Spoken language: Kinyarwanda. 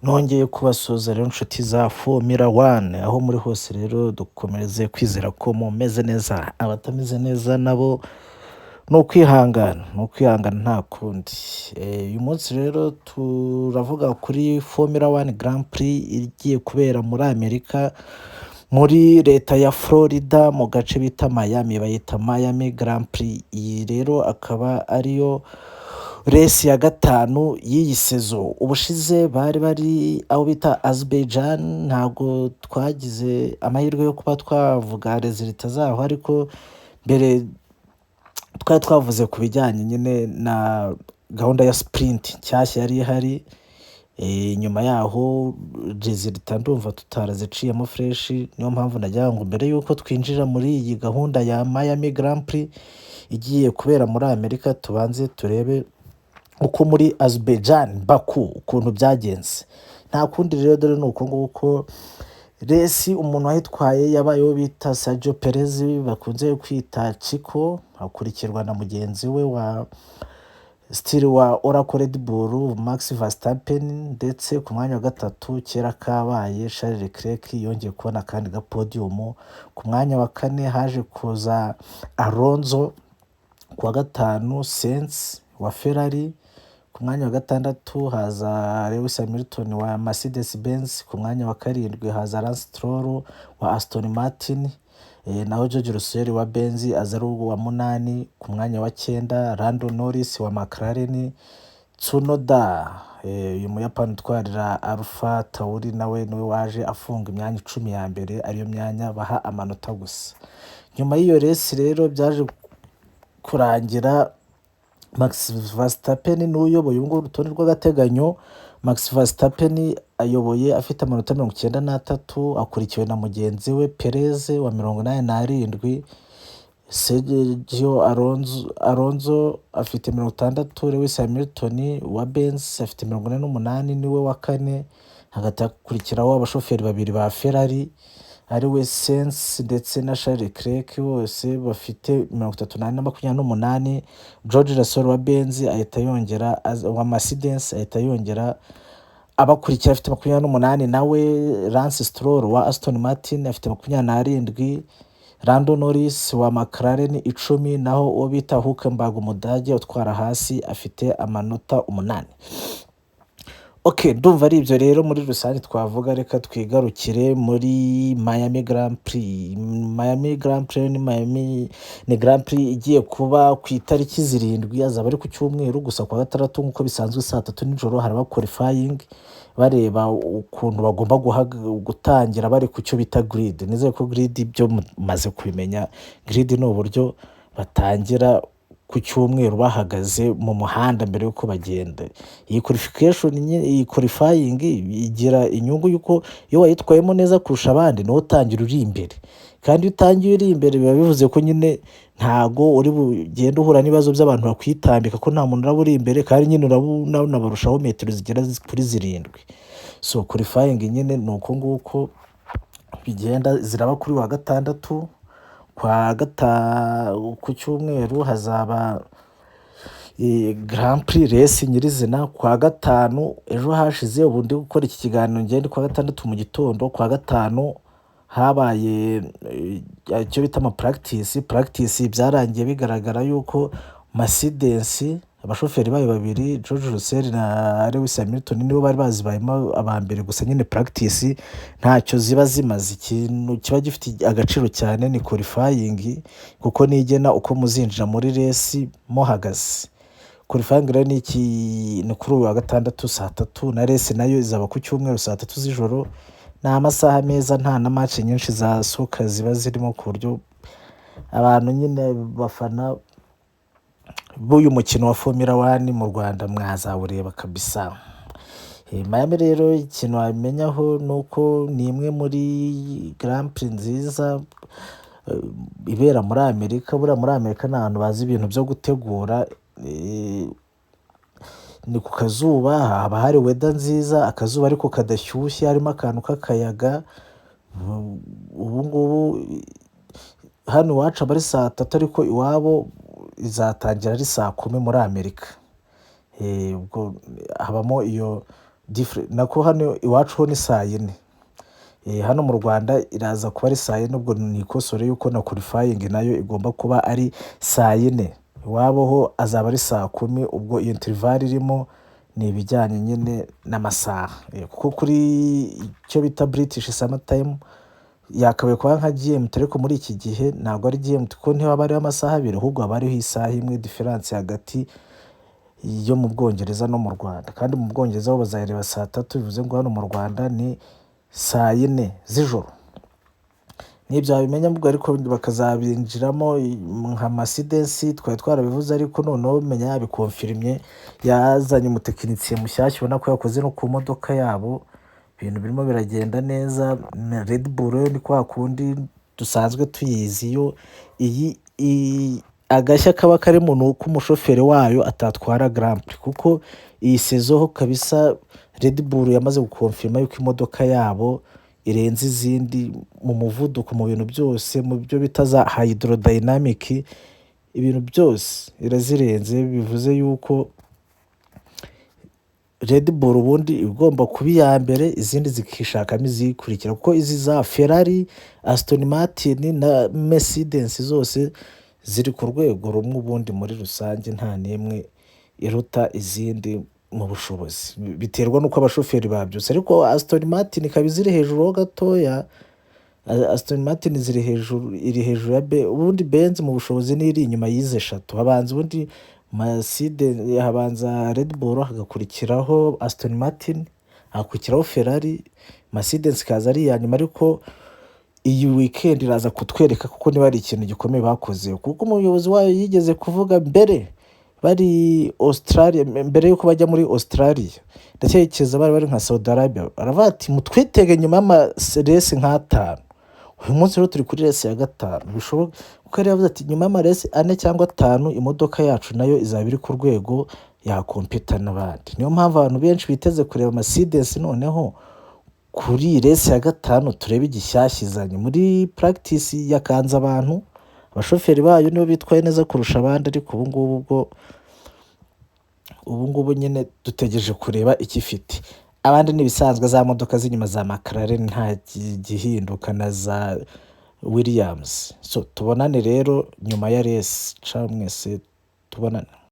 Nongeye kubasuhuza rero inshuti za Formula One, aho muri hose rero dukomereze kwizera ko mumeze neza, abatameze neza nabo ni ukwihangana, ni ukwihangana nta kundi. Uyu munsi rero turavuga kuri Formula One Grand Prix igiye kubera muri Amerika, muri leta ya Florida mu gace bita Miami, bayita Miami Grand Prix. Iyi rero akaba ariyo race ya gatanu y'iyi saison. Ubushize bari bari aho bita Azerbaijan, ntabwo twagize amahirwe yo kuba twavuga résultats zaho, ariko mbere twari twavuze ku bijyanye nyine na gahunda ya sprint nshyashya yari ihari. Nyuma yaho résultats ndumva tutaraziciyemo fresh, niyo mpamvu nagira ngo mbere y'uko twinjira muri iyi gahunda ya Miami Grand Prix igiye kubera muri Amerika, tubanze turebe uko muri Azerbaijan Baku ukuntu byagenze. Nta kundi rero, dore ni uko nguko race umuntu wayitwaye yabaye uwo bita Sergio Perez bakunze kwita Checo, akurikirwa na mugenzi we wa style wa Oracle Red Bull Max Verstappen, ndetse ku mwanya wa gatatu kera kabaye Charles Leclerc yongeye kubona akandi ga podium. Ku mwanya wa kane haje kuza Alonso, ku wa gatanu Sainz wa Ferrari, ku mwanya wa gatandatu haza Lewis Hamilton wa Mercedes Benz, ku mwanya wa karindwi haza Lance Stroll wa Aston Martin, naho George Russell wa Benz aza ari uwa munani. Ku mwanya wa cyenda Lando Norris wa McLaren, Tsunoda uyu muyapani utwarira Alpha Tauri nawe niwe waje afunga imyanya 10 ya mbere, ariyo myanya baha amanota gusa. Nyuma y'iyo race rero byaje kurangira Max Verstappen niwe uyoboye ubu ngubu urutonde rw'agateganyo. Max Verstappen ayoboye afite amanota 93, akurikiwe na mugenzi we Perez wa 87, Sergio Alonso afite 60, Lewis Hamilton wa Benz afite 48 niwe wa kane, hagati hakurikiraho abashoferi babiri ba Ferrari ariwe Sainz ndetse na Charles Leclerc bose bafite 34 na 28. George Russell wa Benz ahita yongera, wa Mercedes ahita yongera abakurikira afite 28, nawe Lance Stroll wa Aston Martin afite 27, Lando Norris wa McLaren 10, naho uwo bita Hülkenberg umudage utwara Haas afite amanota 8. Ok, ndumva ari ibyo rero muri rusange twavuga. Reka twigarukire muri Miami Grand Prix. Miami Grand Prix ni Miami ni Grand Prix igiye kuba ku itariki 7, azaba ari ku cyumweru. Gusa ku wa gatandatu nk'uko bisanzwe saa 3 nijoro haraba qualifying, bareba ukuntu bagomba gutangira bari ku cyo bita grid. Nizere ko grid ibyo mumaze kubimenya. Grid ni uburyo batangira ku cyumweru bahagaze mu muhanda mbere y'uko bagenda. Iyi qualification, iyi qualifying igira inyungu y'uko iyo wayitwayemo neza kurusha abandi niwo utangira uri imbere, kandi iyo utangiye uri imbere biba bivuze ko nyine ntago uri bugende uhura n'ibibazo by'abantu bakwitambika, ko nta muntu uraba uri imbere, kandi nyine unabarushaho metero zigera kuri 7. So qualifying nyine ni uko nguko bigenda, ziraba kuri wa gatandatu. Kwa ku cyumweru hazaba Grand Prix race nyirizina. Kwa gatanu ejo hashize, ubu ndi gukora iki kiganiro ngende kwa gatandatu mu gitondo, kwa gatanu habaye icyo bita ama practice. Practice byarangiye bigaragara yuko Mercedes abashoferi bayo babiri George Russell na Lewis Hamilton nibo bari bazibayemo aba mbere. Gusa nyine practice ntacyo ziba zimaze, ikintu kiba gifite agaciro cyane ni qualifying, kuko nigena uko muzinjira muri race muhagaze. Qualifying rero ni iki? Ni kuri uyu wa gatandatu saa 3, na race nayo izaba ku cyumweru saa 3 z'ijoro. Ni amasaha meza, nta na match nyinshi za soccer ziba zirimo, ku buryo abantu nyine bafana b'uyu mukino wa Formula One mu Rwanda mwazawureba kabisa. Miami rero ikintu wabimenyaho ni uko ni imwe muri Grand Prix nziza ibera muri Amerika. Buriya muri Amerika ni ahantu bazi ibintu byo gutegura. Ni ku kazuba, haba hari weather nziza, akazuba ariko kadashyushye, harimo akantu k'akayaga. Ubu ngubu hano iwacu aba ari saa 3, ariko iwabo izatangira ari saa 10 muri Amerika. Ubwo habamo iyo Nako hano iwacu ho ni saa yine. Hano mu Rwanda iraza kuba ari saa yine, ubwo nikosore yuko na qualifying nayo igomba kuba ari saa yine. Iwabo ho azaba ari saa kumi, ubwo iyo intervalle irimo ni ibijyanye nyine n'amasaha. Kuko kuri icyo bita British Summer Time yakabaye kuba nka GMT, ariko muri iki gihe ntabwo ari GMT kuko ntihaba hariho amasaha 2, ahubwo haba hariho isaha imwe différence hagati yo mu Bwongereza no mu Rwanda. Kandi mu Bwongereza bo bazayireba saa tatu, bivuze ngo hano mu Rwanda ni saa yine z'ijoro. N'ibyo wabimenya ubwo, ariko bakazabinjiramo nka Mercedes, twari twarabivuze, ariko noneho menya yabikonfirimye, yazanye umutekinisiye mushyashya ubona ko yakoze no ku modoka yabo, ibintu birimo biragenda neza. Na Red Bull yo ni kwa kundi dusanzwe tuyizi, yo iyi agashya kaba karimo ni uko umushoferi wayo atatwara Grand Prix, kuko iyi saison ho kabisa Red Bull yamaze gukonfirima yuko imodoka yabo irenze izindi mu muvuduko, mu bintu byose, mu byo bita za hydrodynamic, ibintu byose irazirenze. Bivuze yuko Red Bull ubundi igomba kuba iya mbere, izindi zikishakamo izikurikira, kuko izi za Ferrari, Aston Martin na Mercedes zose ziri ku rwego rumwe ubundi muri rusange, nta n'imwe iruta izindi mu bushobozi. Biterwa n'uko abashoferi babyutse, ariko Aston Martin ikaba iziri hejuru ho gatoya. Aston Martin ziri hejuru, iri hejuru ya ubundi Benz mu bushobozi niyo iri inyuma y'izi eshatu. Habanza ubundi Mercedes, habanza Red Bull, hagakurikiraho Aston Martin, hagakurikiraho Ferrari, Mercedes ikaza ari iya nyuma. Ariko iyi weekend iraza kutwereka kuko niba ari ikintu gikomeye bakoze, kuko umuyobozi wayo yigeze kuvuga mbere bari Australia, mbere yuko bajya muri Australia, ndatekereza bari bari nka Saudi Arabia, baravuga ati mutwitege nyuma y'ama race nk'atanu. Uyu munsi rero turi kuri race ya gatanu, bishoboka kuko yari yavuze ati nyuma y'ama race 4 cyangwa 5 imodoka yacu nayo izaba iri ku rwego yakompeta n'abandi. Niyo mpamvu abantu benshi biteze kureba Mercedes noneho kuri iyi race ya gatanu, turebe igishyashya izanye. Muri practice yakanze abantu, abashoferi bayo nibo bitwaye neza kurusha abandi, ariko ubu ngubu bwo ubu ngubu nyine dutegereje kureba icyo ifite. Abandi ni ibisanzwe, za modoka z'inyuma za McLaren nta gihinduka na za Williams. So tubonane rero nyuma ya race, ciao mwese, tubonane.